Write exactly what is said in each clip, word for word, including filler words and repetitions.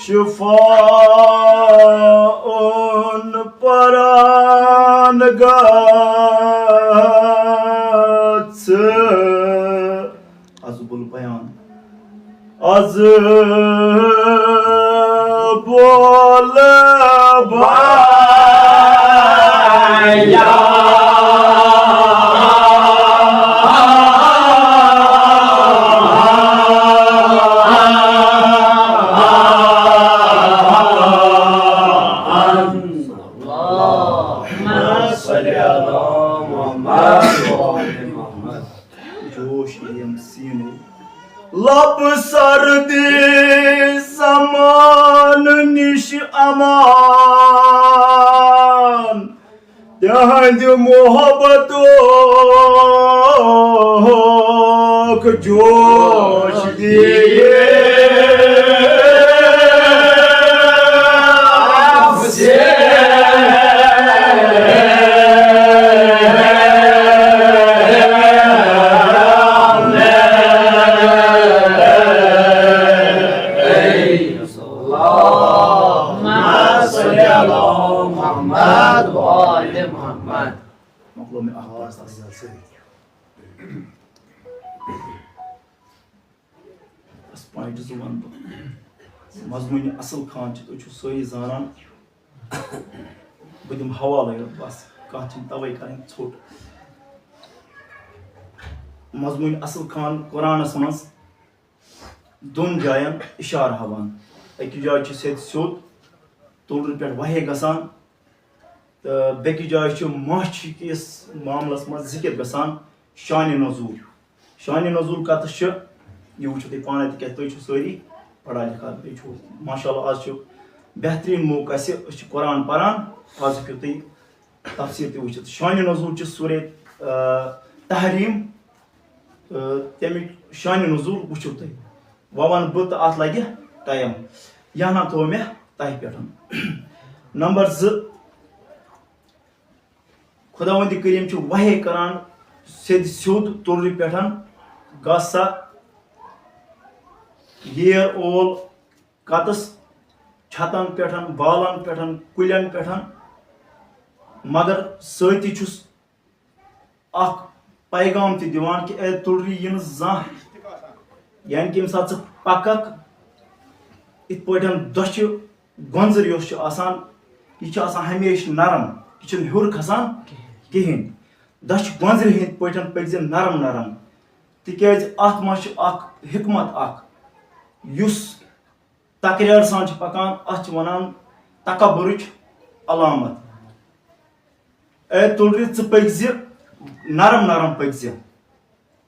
شفا اون پران گا ژٕ۔ از بول بیان۔ از بول بیان۔ اللهم صل على محمد وآل محمد۔ جوش یِیَم سیٖنَے۔ لب سردی زمانہٕ نِش امان، تِہنٛدِ محبتُک جوش دِیہِ۔ اللهم صل على محمد وآل محمد۔ مۄکلو مےٚ اکھ درس اَتھ سۭتۍ۔ بس point زٕ وَنہٕ بہٕ۔ مضموٗنہِ اصل خان چھِ، تُہۍ چھِو سٲری زانان۔ بہٕ دِمہٕ حوالے یوت بس، کتھ چھِنہٕ توے کرٕنۍ ژھوٚٹ۔ مضموٗنہِ اصل خان قرآنس منٛز دۄن جاین اشارٕ ہاوان۔ أکِس جایہِ چھُ سیٚدِ سیوٚد تُلرِ پٮ۪ٹھ وحی گژھان، تہٕ بیٚکِس جایہِ چھُ ماچھِ کِس معاملس منٛز ذِکِر گژھان شانِ نزول۔ شانِ نزول کتَس چھُ، یہِ وٕچھِو تُہۍ پانے، تِکیازِ تُہۍ چھِو سٲری پڑھا لکھا، بیٚیہِ چھُو ماشاء اللہ آز چھُ بہتریٖن موقع اَسہِ، أسۍ چھِ قرآن پران، آز ہیٚکِو تُہۍ تفسیٖر تہِ وٕچھِتھ۔ شانِ نزول چھِ سورہ، آ، تحریم، تہٕ تَمِچ شانِ نزول وٕچھِو تُہۍ۔ وۄنۍ وَنہٕ بہٕ تہٕ اَتھ لَگہِ time۔ یہِ ہنا تھوٚو مےٚ تۄہہِ پٮ۪ٹھ۔ نمبر زٕ، خداوندِ کریم چھُ وحی کران سیٚدِ سیوٚد تُلرِ پٮ۪ٹھ، گژھ سا ییر اول کتس چھتن پٮ۪ٹھ، بالن پٮ۪ٹھ، کُلٮ۪ن پٮ۪ٹھ، مگر سۭتی چھُس اکھ پیغام تہِ دِوان کہِ اے تُلرِ، یہِ نہٕ زانٛہہ، یعنی کہِ ییٚمہِ ساتہٕ ژٕ پککھ، یِتھ پٲٹھۍ دۄچھِ گۄنٛزٕر یۄس چھِ آسان، یہِ چھِ آسان ہمیشہِ نرم، یہِ چھِنہٕ ہیوٚر کھسان کِہیٖنۍ۔ دۄچھِ گۄنٛزرِ ہِنٛدۍ پٲٹھۍ پٔکۍ زِ نرم نرم، تِکیٛازِ اَتھ منٛز چھِ اکھ حکمت اکھ، یُس تکرار سان چھِ پکان، اتھ چھِ ونان تکبرٕچ علامت۔ اے تُلرِ، ژٕ پٔکۍ زِ نرم نرم پٔکۍ زِ۔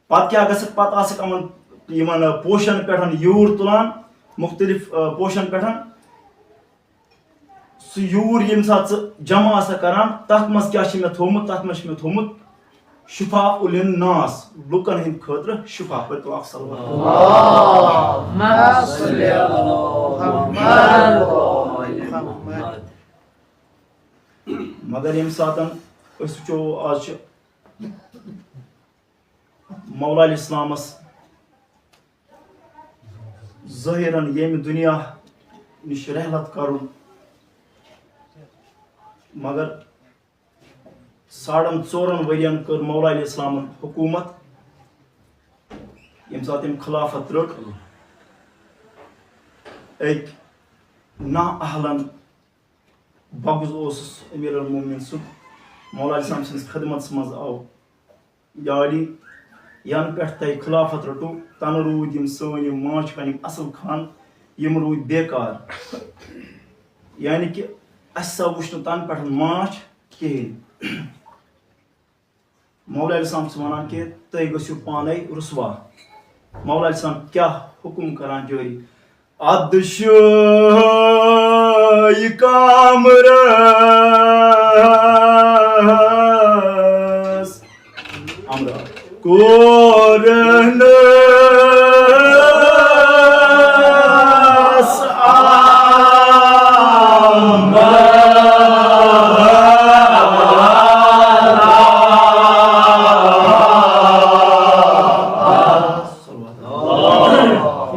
پتہٕ کیٛاہ گژھِ؟ پتہٕ آسکھ یِمن، یِمن، ٲ، پوشن پٮ۪ٹھ یوٗر تُلان، مُختٔلِف، ٲ، پوشن پٮ۪ٹھ۔ سُہ یوٗر ییٚمہِ ساتہٕ ژٕ جمع آسکھ کران، تتھ منٛز کیٛاہ چھُ مےٚ تھوٚومُت؟ تتھ منٛز چھُ مےٚ تھوٚومُت شفاء للناس، لُکن ہٕنٛدِ خٲطرٕ شفا۔ پٔرِو اکھ صلوات۔ اللهم صل علی محمد وآل محمد۔ مگر ییٚمہِ ساتَن أسۍ وٕچھو، آز چھِ مولا علیہ السلامس ظٲہِرن ییٚمہِ دُنیا نِش رحلت کرُن، مگر ساڑن ژورن ؤرین کٔر مولا علیہ السلامن حکوٗمت۔ ییٚمہِ ساتہٕ تٔمۍ خلافت رٔٹ، أکۍ نااہلن بغض اوسُس امیر المومنین سُنٛد۔ مولا علیہ السلام سٕنٛدِس خدمتس منٛز آو، یا علی، ینہٕ پٮ۪ٹھ تۄہہِ خلافت رٔٹو، تنہٕ روٗدۍ یِم سٲنۍ یِم ماچھ کھنٕکۍ اصل خان، یِم روٗدۍ بیکار۔ یعنی کہِ اسہِ سا وُچھ نہٕ تنہٕ پٮ۪ٹھ ماچھ کِہیٖنۍ۔ مولا علیہ السلام چھِ وَنان کہِ تُہۍ گٔژھِو پانَے رُسوا۔ مولا علیہ السلام کیٛاہ حُکُم کران جٲری؟ اَدٕ شٲہہِ کامرس امرا۔ کورنس آمد۔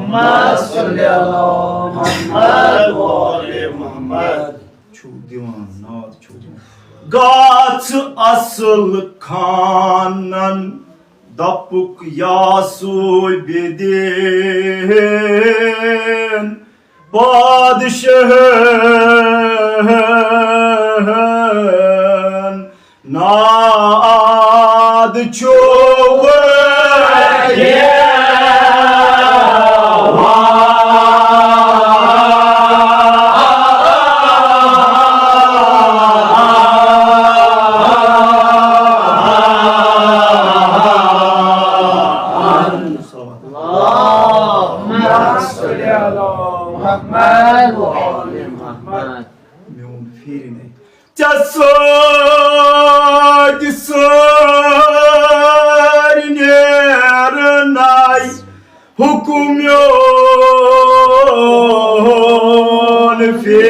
محمد صلی اللہ محمد و آل محمد۔ چھُو دِوان، ناد چھُو دِوان۔ گژھ اصل خانن دپُک یا سوٗبہِ دِن پادشاہن۔ ناد چھُ اللهم صل على محمد وآل محمد۔ میون پھیرِ نہٕ۔ ژےٚ سۭتۍ سٲرۍ نیرنَے حُکُم میون پھیرِ۔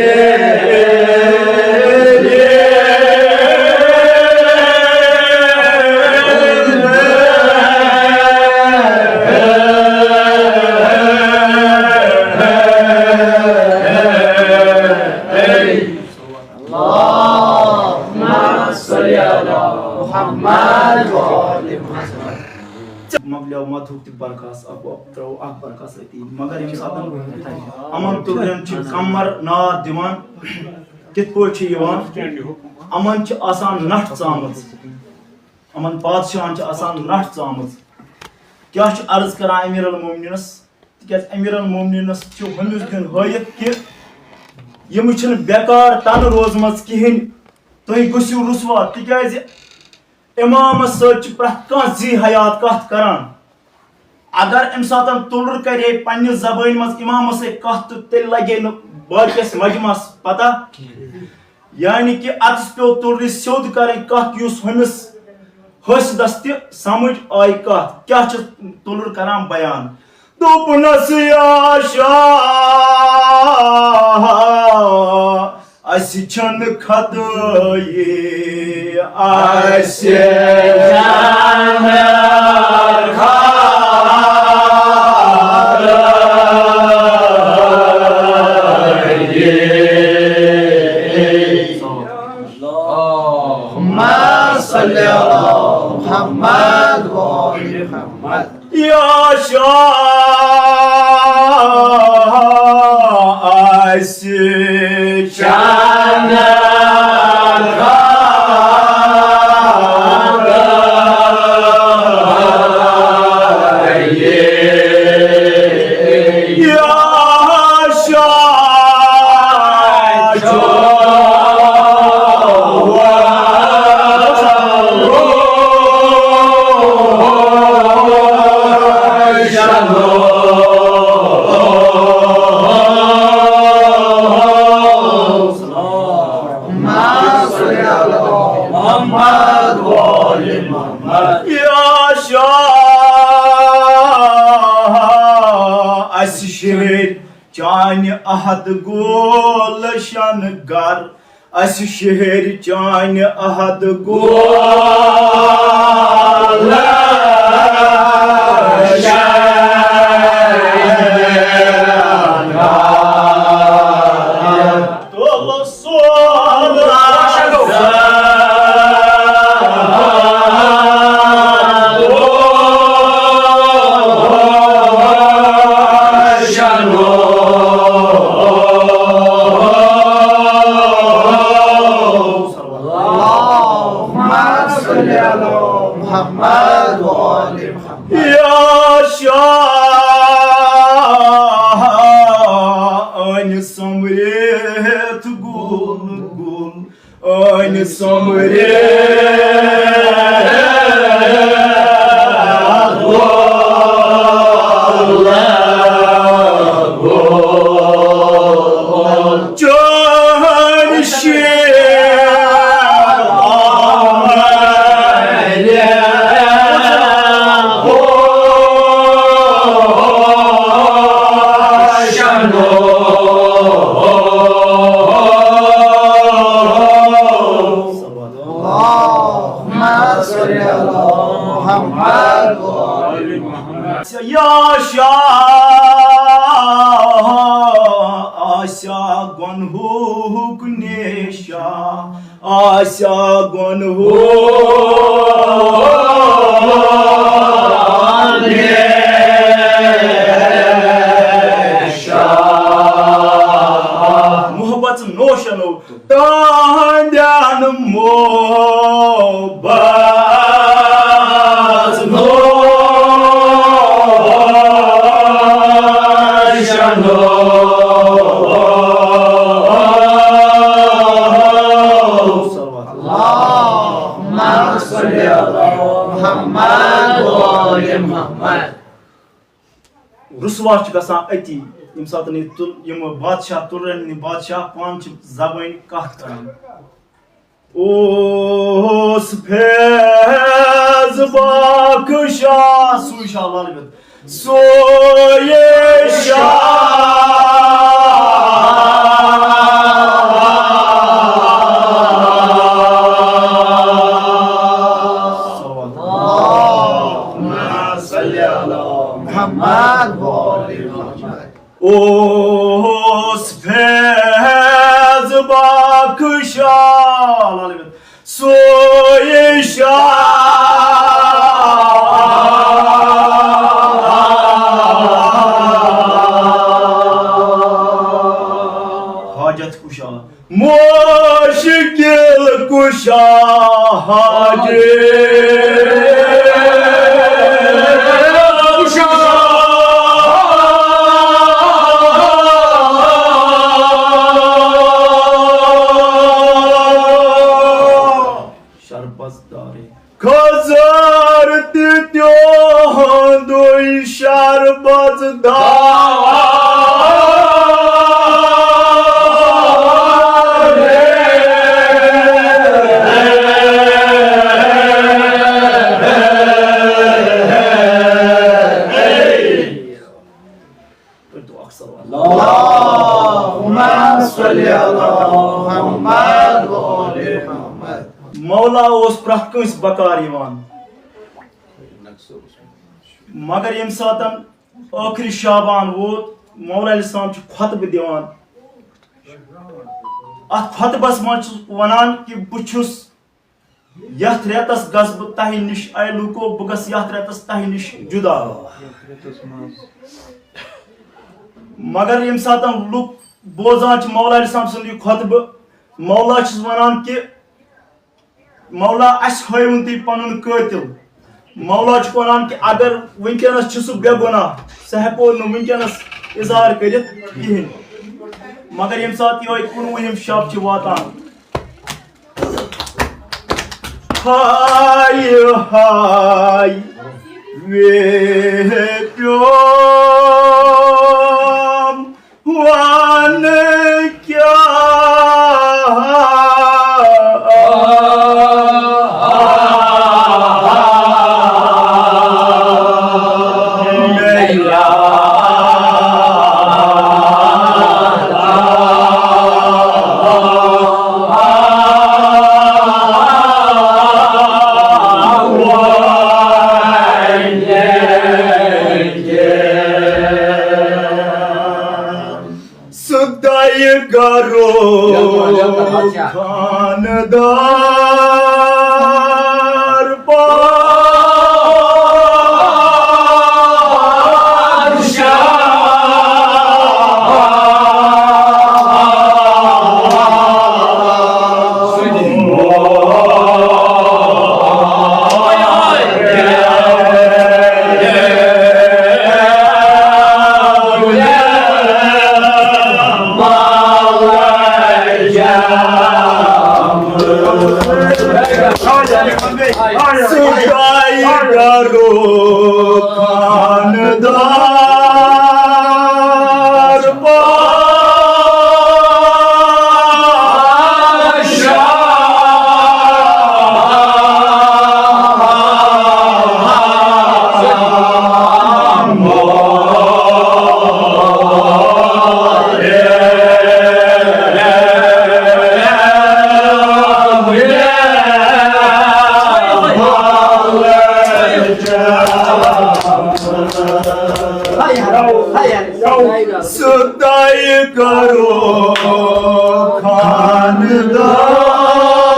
اللهم صل على محمد وآل محمد۔ مۄکلیو مدحُک تہِ برکاس، اکھ، اکھ، ترٛاوو اکھ برکاس أتی۔ مگر ییٚمہِ ساتہٕ یِمن تُررٮ۪ن چھِ قمر ناد دِوان، کِتھ پٲٹھۍ چھِ یِوان؟ یِمن چھِ آسان نٹھ ژامٕژ، یِمن پادشاہن چھِ آسان نٹھ ژامٕژ۔ کیٛاہ چھُ عرض کران امیر المومنینس؟ تِکیٛازِ امیر المومنینس چھُ ہُمِس دیُن ہٲیِتھ کہِ یِم چھِنہٕ بیکار تنہٕ روزمژ کِہیٖنۍ۔ تُہۍ گٔژھِو رُسوا، تِکیٛازِ امامس سۭتۍ چھِ پرٛٮ۪تھ کانٛہہ ذی حیات کتھ کران۔ اگر امہِ ساتہٕ تُلُر کرے پننہِ زبٲنۍ منٛز امامس سۭتۍ کتھ، تہٕ تیٚلہِ لگے نہٕ باقیس مجمعس پتہ۔ یعنی کہِ اتس پیوٚو تُلرِ سیوٚد کرٕنۍ کتھ، یُس ہُمِس حٲسدس تہِ سمجھ آیہِ کتھ۔ کیٛاہ چھُ تُلُر کران بیان؟ دوٚپنس، یا شاہ، اسہِ چھنہٕ خطٲیی، اسہِ چھنہٕ خطٲیی۔ اللهم صل على محمد وآل محمد۔ یا شاہ، اسہِ چھنہٕ خطٲیی۔ یا شاہ، محمد وآل محمد۔ یا شاہ، اسہِ شہر چانہِ عہد گولشن گر، اسہِ شہر چانہِ عہد گولشن گر۔ اللهم صل على محمد وآل محمد۔ یا شاہ، أنۍ سۄمبرِتھ گُل گُل، أنۍ سۄمبرِتھ گُل گُل۔ چٲنۍ شیر اللهم صل على محمد وآل محمد۔ یا شاہ، آسیا گۄن ہو محبت نوشنو تہنٛدٮ۪ن محبت نوشنو۔ اللهم صل على محمد وآل محمد۔ رسوا چھُ گژھان أتی، ییٚمہِ ساتہٕ یہِ تُل-، یِم بادشاہ تُلرٮ۪ن ہٕنٛدۍ بادشاہ پانہٕ چھِ زبٲنۍ کتھ کران۔ اوس فیض باخ شاہ، سُے شاہ لال بٮ۪تھ، سُے شاہ۔ اللهم صل على محمد وآل محمد۔ اوس فیض باخ شاہ، سُے شاہ۔ حاجت کشا۔ مشکل کشا حاجت کشا۔ شربت دارے۔ خضر تہِ تِہُنٛدُے شربت دار۔ پٔرۍتو اکھ صلوات۔ اللهم صل على محمد وآل محمد۔ مولا اوس پرٛٮ۪تھ کٲنٛسہِ بکار یِوان، مگر ییٚمہِ ساتَن ٲخری شعبان ووت، مولا علیہ السلام چھُ خطبہٕ دِوان۔ اَتھ خطبس منٛز چھُ وَنان کہِ بہٕ چھُس یتھ رٮ۪تس گژھٕ بہٕ تۄہہِ نِش، اے لوٗکو، بہٕ گژھٕ یتھ رٮ۪تس تۄہہِ نِش جُدا۔ مگر ییٚمہِ ساتہٕ لُکھ بوزان چھِ مولا علیہ السلام سُنٛد یہِ خطبہٕ، مولا چھُس ونان کہِ مولا، اسہِ ہٲوِو تُہۍ پنُن قٲتِل۔ مولا چھُ ونان کہِ اگر وٕنکیٚنس چھُ سُہ بے گناہ، سُہ ہٮ۪کو نہٕ وٕنکیٚنس اظہار کٔرِتھ کِہیٖنۍ۔ مگر ییٚمہِ ساتہٕ یِہوٚے کُنوُہِم شب چھِ واتان، ہاے ہاے وے پیوم، وَن کیٛاہ سدائی گرو خاندار پا سدائی گرو خاندار پا سدائی گرو خاندار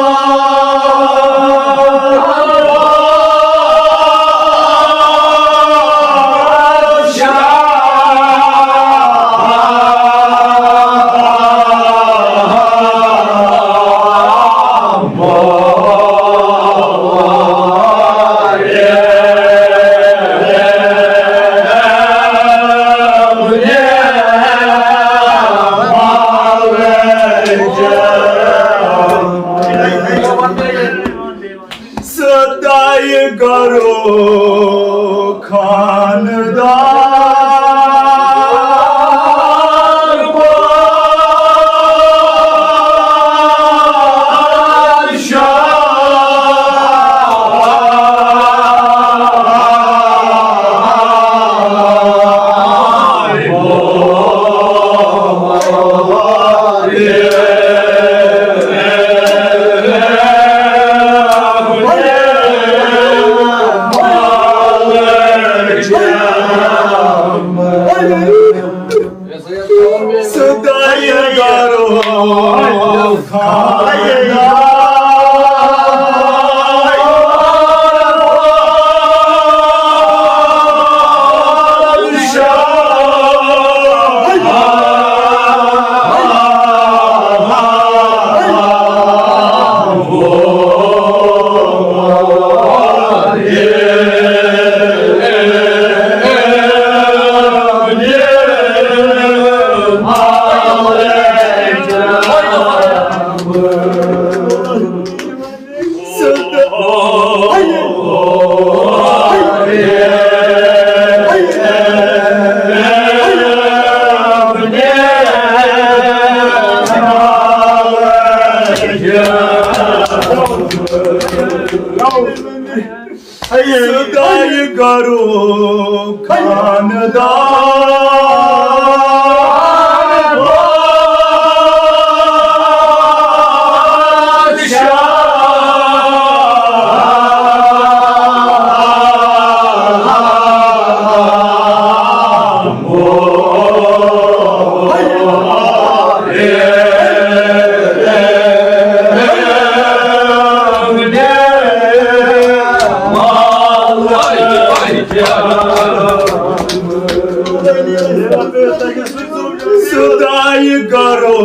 سدائی گرو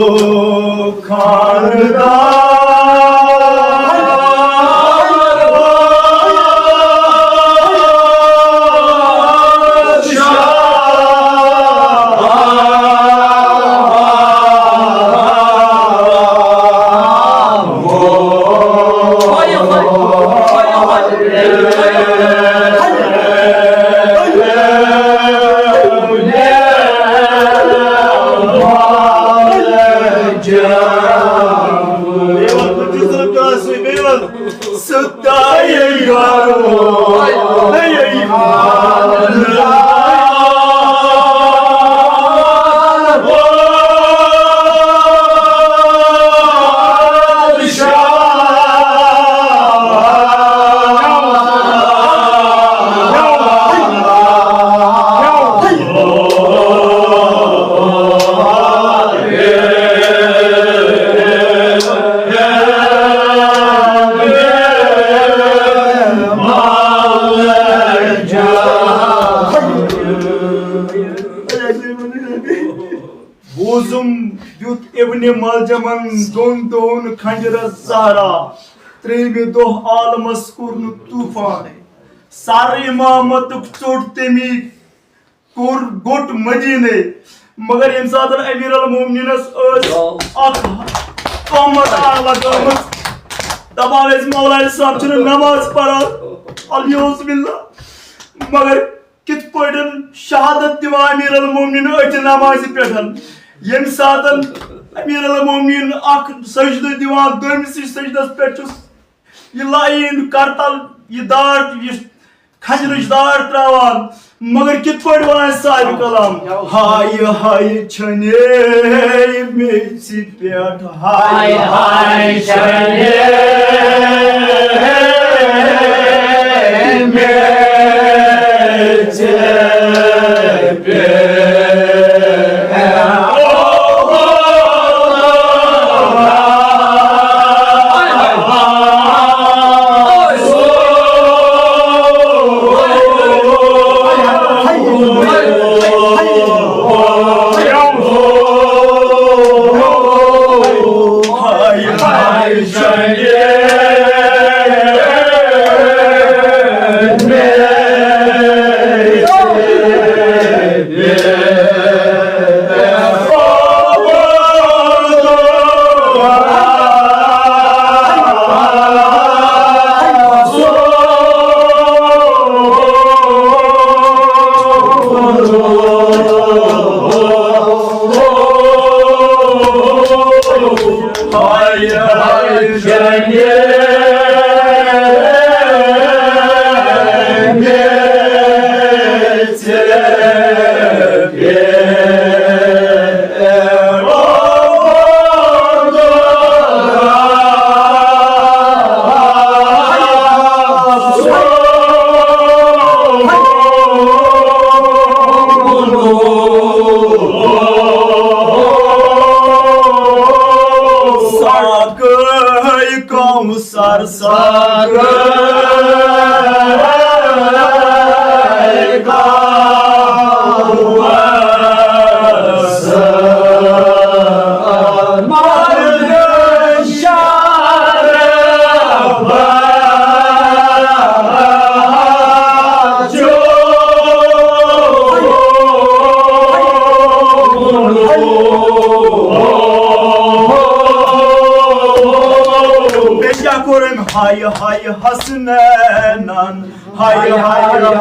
خاندان۔ بوٗزُم دیُت ابن ملجمن دۄن دۄہن خنجرس زہرا، ترٛیٚیمہِ دۄہ عالمس کوٚرُن طوفان۔ سر امامتُک ژوٚٹ تٔمی کوٚر گوٚٹ مدینے۔ مگر ییٚمہِ ساتہٕ امیر المومنینس ٲس اکھ تہمت اکھ لگٲمٕژ، دپان ٲسۍ، مولا علی صاحب چھُنہٕ نماز پران، الیوز باللہ۔ مگر کِتھ پٲٹھۍ شہادت دِوان امیر المومنین أتھۍ نمازِ پٮ۪ٹھ؟ ییٚمہِ ساتہٕ امیر المومنین اکھ سجدٕ دِوان، دوٚیمِسٕے سجدس پٮ۪ٹھ چھُس یہِ لایِن کرتل، یہِ دار، یہِ کھجرٕچ دار تراوان، مگر کِتھ پٲٹھۍ وَنان صاحب کلام؟ ہاے ہاے چھنے میٚژِ پٮ۪ٹھ، ہاے ہاے چھنے میٚژِ پٮ۪ٹھ۔ ساقی کوثر ساقی کوثر۔ بیٚیہِ کیٛاہ کوٚر أمۍ؟ ہاے ہاے حسنینن، ہاے ہاے حسنین۔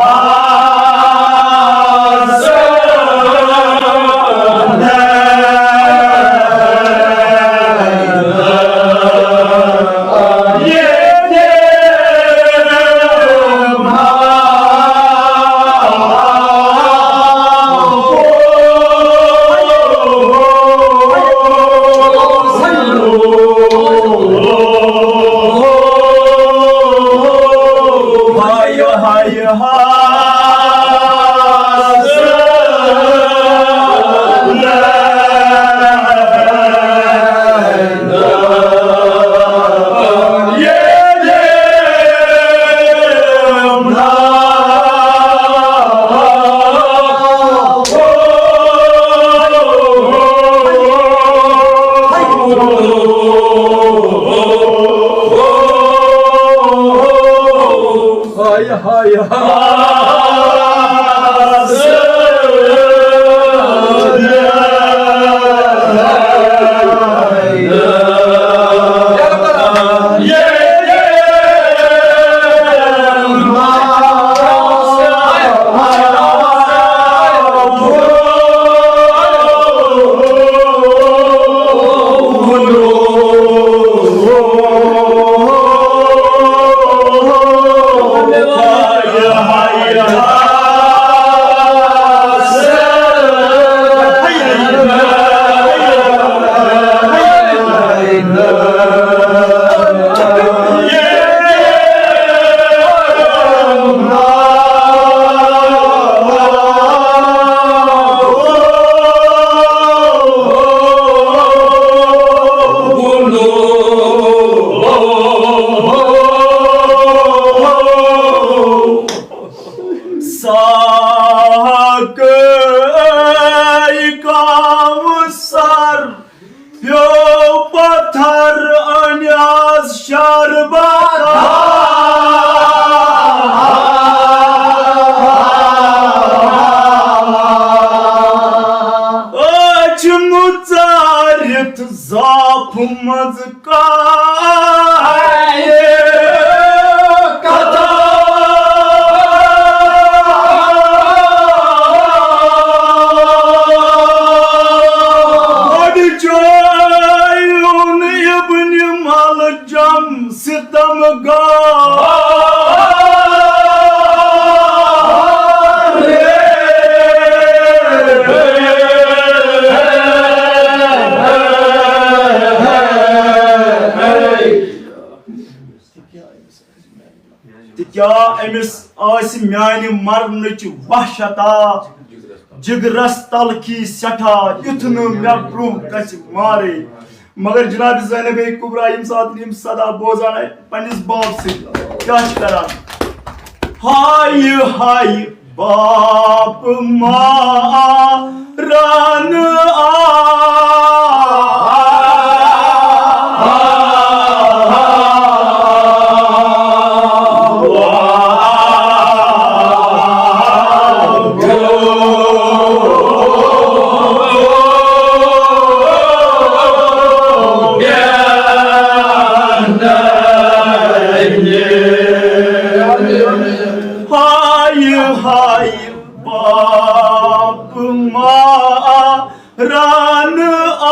ساکے کاوثر پیو پتھر انیاز شربت۔ أچھ مُژارِتھ زاپھ منٛز کایہِ کتھ۔ گۄڈٕ چایُن ابن ملجم ستم گار۔ تہٕ کیٛاہ أمِس آسہِ میانہِ مرنٕچ وحشتا؟ جگرس تلخی سٮ۪ٹھاہ، یُتھ نہٕ مےٚ برٛونٛہہ گژھِ مارے۔ مگر جناب زینب کبریٰ ییٚمہِ ساتہٕ یِم صدا بوزان آیہِ پننِس باب سۭتۍ، کیٛاہ چھِ کران؟ ہاے ہاے باپ ماران آ۔ ہاے ہاے باپ ماران آ۔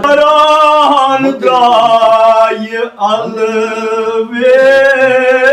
پران درٛایہِ الوے۔